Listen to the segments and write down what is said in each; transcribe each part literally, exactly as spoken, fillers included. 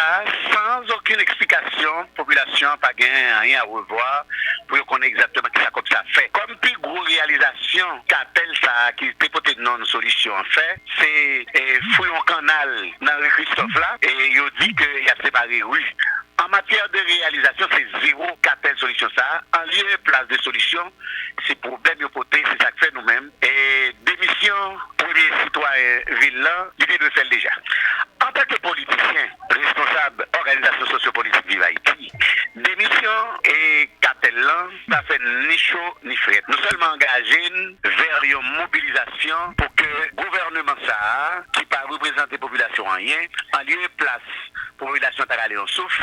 Sans okenn eksplikasyon, popilasyon an pa gen anyen a revwa pou yo konnen egzakteman kisa kòb sa fè. Kòm pi gwo reyalizasyon katèl sa a ki te pote non Solisyon an fè, se eh, fouye yon kannal nan ri Kristòf la, e yo di ke y ap separe ri. An matyè de reyalizasyon, se zewo katèl Solisyon sa a. An lye e plas de Solisyon, se pwoblèm yo pote, se sa k fè nou menm. E demisyon premye sitwayen vil lan, li te dwe fè l deja. Antanke politisyen, responsab òganizasyon sosyopolitik Viv Ayiti, demisyon e katèl lan pa fè ni cho ni frèt. Nou sèlman angaje n vè yon mobilizasyon pou ke gouvènman sa a, ki pa reprezante popilasyon anyen, an lye e plas pou popilasyon ta rale yon souf,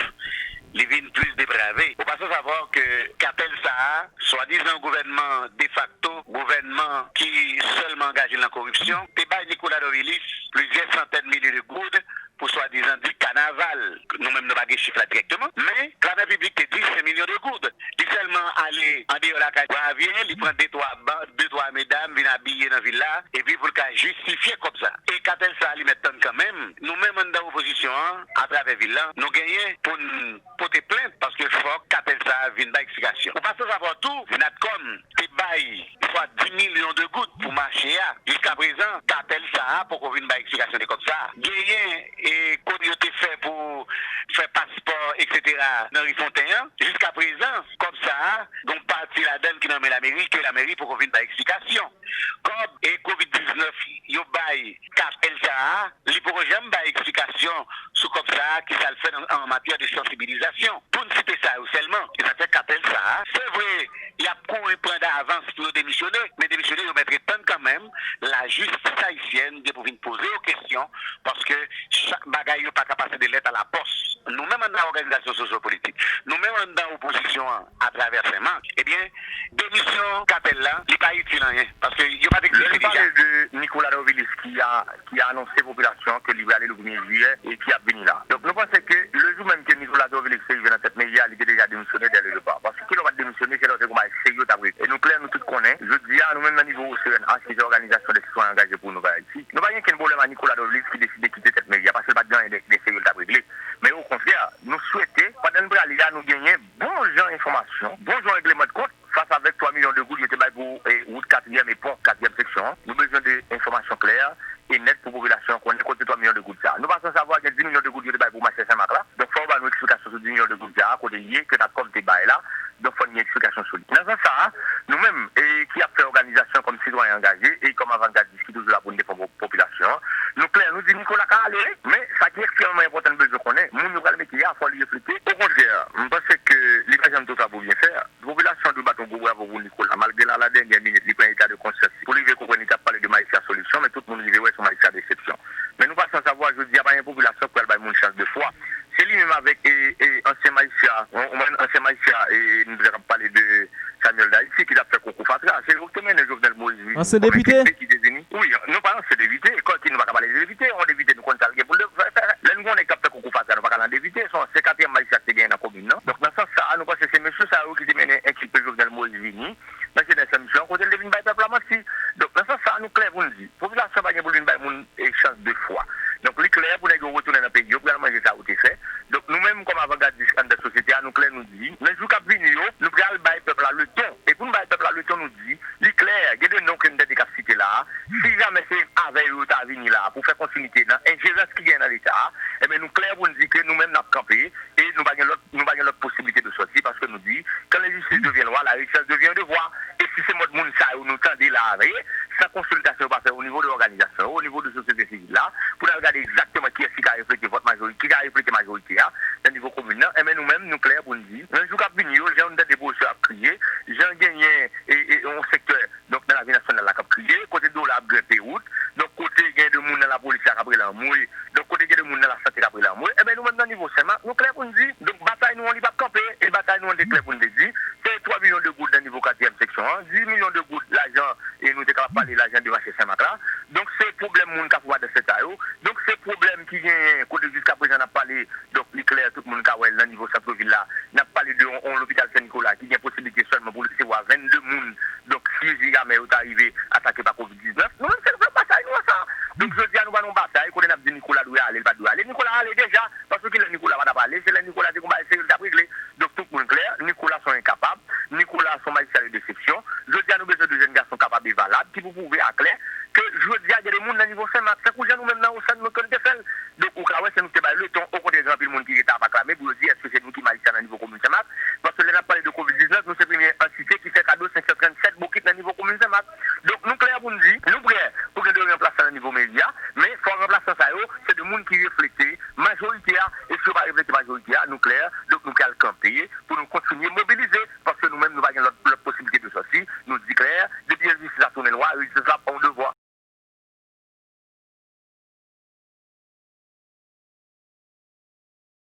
li vin plis deprave. Ou pa san savwa ke katèl sa a, swadizan gouvènman defakto, gouvènman ki sèlman angaje l nan koripsyon, te bay Nicolas Dorvilis plizyè santèn milye de goud pou swadizan di kanaval. Nou menm nou pa gen chif la dirèkteman, men klamè piblik te di senk milyon de goud. Li sèlman ale andeyò lakay Bravye, li pran de twa ban, de twa medam, vin abiye nan vil la, epi pou l ka jistifye kòb sa. E katèl sa a li mèt tann kanmenm. Nou menm anndan opozisyon an, atravè vil lan, nou genyen pou n pote plent, paske fòk katèl sa a vin bay eksplikasyon. Ou pa san savwa tou, Natcom te bay swa dis milyon de goud pou mache a. Jiskaprezan, katèl sa a poko vin bay eksplikasyon de kòb sa a. Genyen e kòb yo te fè pou fè paspò, etsetera nan ri Fonten an. Jiskaprezan, kòb sa a, gon pati ladan l ki nan men lameri, ke lameri poko vin bay eksplikasyon. Kòb e kovid diznèf yo bay katèl sa a, li poko janm bay eksplikasyon sou kòb sa a, ki sa l fè nan, an matyè de sansibilizasyon. Pou n site sa yo sèlman, e sa fè katèl sa a, se vre, y ap kouri pran davans pou yo demisyone, men demisyone yo mèt ret tann kanmenm, lajistis ayisyèn gen pou vin poze yo kesyon, paske chak bagay yo pa ka pase de lèt a la pòs. Nou menm anndan òganizasyon sosyopolitik, nou menm anndan opozisyon an, atravè Senmak, ebyen, demisyon katèl la, li pa itil anyen, paske yo pa t egziste deja. Lè nou pale de Nicolas Dorvilis ki a, ki a anonse popilasyon ke li prale le premye jiyè e ki ap vini la. Donk, nou panse ke le jou menm ke Nicolas Dorvilis te rive nan tèt meri a, li te deja demisyone dès le départ. Paske lè w pa t demisyone, se lè w te gon bagay serye w t ap regle. E nou klè, nou tout konnen, jodi a, nou menm nan nivo O C N H, ki se Òganizasyon dè Sitwayen Angaje pou yon Nouvèl Ayiti, nou pa gen kenn pwoblèm a Nicolas Dorvilis ki deside kite tèt meri a, paske l pa t gen anyen de, de serye l t ap regle. Men okontrè, nou swete, pandan n prale a, nou genyen bon jan enfòmasyon, bon jan règleman de kont, fas avèk twa milyon de goud yo te bay pou, eh, wout katriyèm e pon katriyèm seksyon an. Nou bezwen de enfòmasyon klè e nèt pou popilasyon an konnen kote twa milyon de goud sa a. Nou pa san savwa gen dis milyon de goud yo te bay pou mache Senmak la. Donk, fò yo ba nou eksplikasyon sou dis milyon de goud sa a, kote l ye, ke Natcom te bay la. Donk, fò n gen eksplikasyon sou li. Nan sans sa a, nou menm, e ki ap fè òganizasyon kòm sitwayen angaje e kòm avangad ki toujou la pou n defann po-, popilasyon an. Nou klè, nou di Nicolas ka ale, wi, men sa ki ekstrèmeman enpòtan n bezwen konnen, moun yo pral mete a, fò li reflete. Okontrè, m panse ke li pa janm twò ta pou byen fè. Popilasyon an dwe bat yon gwo bravo pou Nicolas, malgre la, la dènyè minit, li pran eta de konsyans li. Pou li rive konprann, li t ap pale de Maïsia solisyon, men tout moun rive wè se yon Maïsia desepsyon. Men nou pa san savwa, jodi a, pa gen popilasyon k pral bay moun chans de fwa. Se li menm avèk, e, e, ansyen Maïsia, yon, yon ansyen Maïsia, e, nou te ka pale de Samuel Daïti ki t ap fè koko fatra. Se yo ki te mennen Jovenel Moïse vini kòm enpiltre ki te vini. Wi, nou pa ansyen depite. Kòm ki nou pa ka pale de depite, yon depite nou konn sa l gen pou l fè. Lè n gen yon nèg k ap fè koko fatra, nou pa ka al nan depite. Se yon ansyen katriyèm majistra ki te genyen nan komin nan. Donk, nan sans sa a, nou panse se mesye sa yo ki te mennen enpiltre Jovenel Moïse vini nan jenès misyon an, kote l te vin bay pèp la manti. Donk, nan sans sa a, nou klè pou n di, popilasyon pa gen pou l vin bay moun e chans de fwa. Donk, li klè pou nèg yo retounen nan peyi yo, pou y al manje sa yo te fè. Donk, nou menm, kòm avangadis anndan sosyete a, nou klè, nou di, nan jou k ap vini yo, nou pral bay pèp la leton. E pou n bay pèp la leton, nou di, li klè, gen de non ke n tande k ap site la a. Si jamè se avè yo yo ta vini la a pou fè kontinite nan enjerans ki genyen nan Leta a, enben, nou klè pou n di ke nou menm n ap kanpe e nou pa gen lòt, nou pa gen lòt posiblite de sòti, paske nou di, quand l'injustice devient loi, la richesse devient un devoir. E si se mòd moun sa yo nou tande la a, veye, san konsiltasyon yo pa fè o nivo de òganizasyon yo, o nivo de sosyete sivil la, pou n al gade egzakteman kiyès ki ka reflete vòt majorite, ki ka reflete majorite a nan nivo komin nan, enben, nou menm, nou klè pou n di, nan jou k ap vini yo, jan nou tande pwofesè ap kriye, jan genyen e, e, yon sektè, donk, nan lavi nasyonal la k ap kriye, kote dola ap grenpe wout, donk, kote gen de moun nan lapolis la k ap rele anmwe, donk, kote gen de moun nan lasante k ap rele anmwe, enben, nou menm nan nivo Senmak, nou klè pou n di, donk, batay nou an, li p ap kanpe, e batay nou an, te klè pou n te di, se twa milyon de goud nan nivo katriyèm seksyon an, dis milyon de goud lajan, e nou te kapab pale lajan de mache Senmak la, donk, se pwoblèm moun Kafou Madan Sèt sa yo, donk, se pwoblèm ki genyen kote jiskaprezan n ap pale, donk, li klè, tout moun ka wè l nan nivo sant vil la, n ap pale de yon, yon lopital Sen Nikola ki gen posiblite sèlman pou l resevwa vennde moun, donk, si jamè yo ta rive atake pa kovid diznèf, nou menm se nou fè batay nou an sa. Donk, jodi a, nou pa nan yon batay kote n ap di Nikola dwe ale, li pa t dwe ale. Nikola ale deja, paske kilè Nikola Moun ki rete ap aklame pou yo di èske se nou ki malisa nan nivo komin Senmak. Paske lè n ap pale de kovid diznèf, nou se premye antite ki fè kado senk san trannsèt bokit nan nivo komin Senmak. Donk, nou klè pou n di, nou prè pou gen de ranplasman nan nivo meri a, men fò ranplasman sa yo, se de moun ki reflete majorite a, e si yo pa reflete majorite a, nou klè,